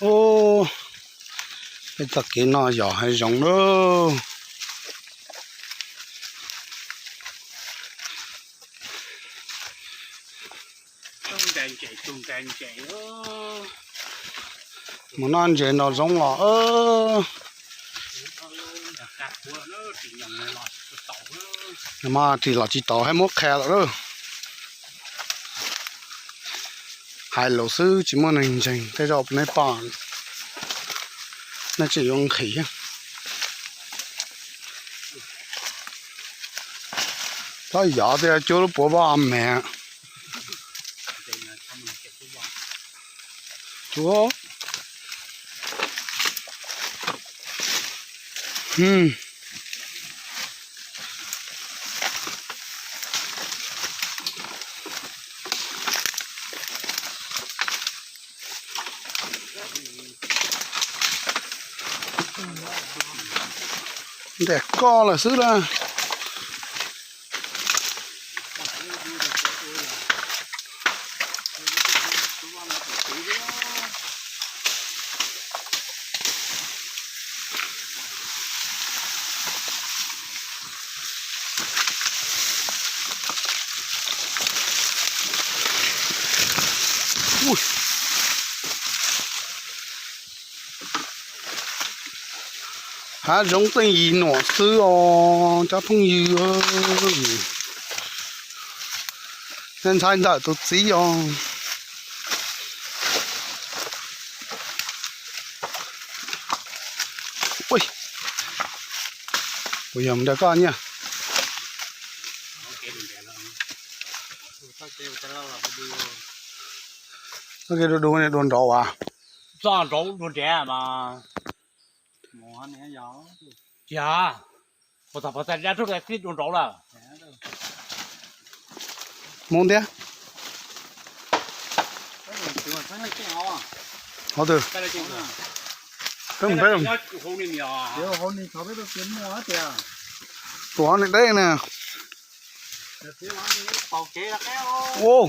Ub, peb txoj kev no yog hav zoov lawm. Mus noj ntses nrog Zoov los. Mas ris los tsis tau, hais muab qhia lawm. Hais lus xwb tsis muaj neeg ntseeg, tej zaum neb pom, neb tseem yuav nqhis. Txhob yov tias cuab lub puav vaj me. Cuab. Nres koj lawm xwb lawm. Hav zoov teej yim nuam xwb os cov phooj ywg. Ntxhais ntxawm tus txiv os. Kuv yog mus nrog koj nyiaj. Txoj kev du du dua nraud as. Txoj nraud dua nrad mas. Tsis ha, puas txog pov txaj dab rub txij dua nraud lawm. Mus thiab. Hov twg? Peb mus peb. Tus hov niam deb na. Ua.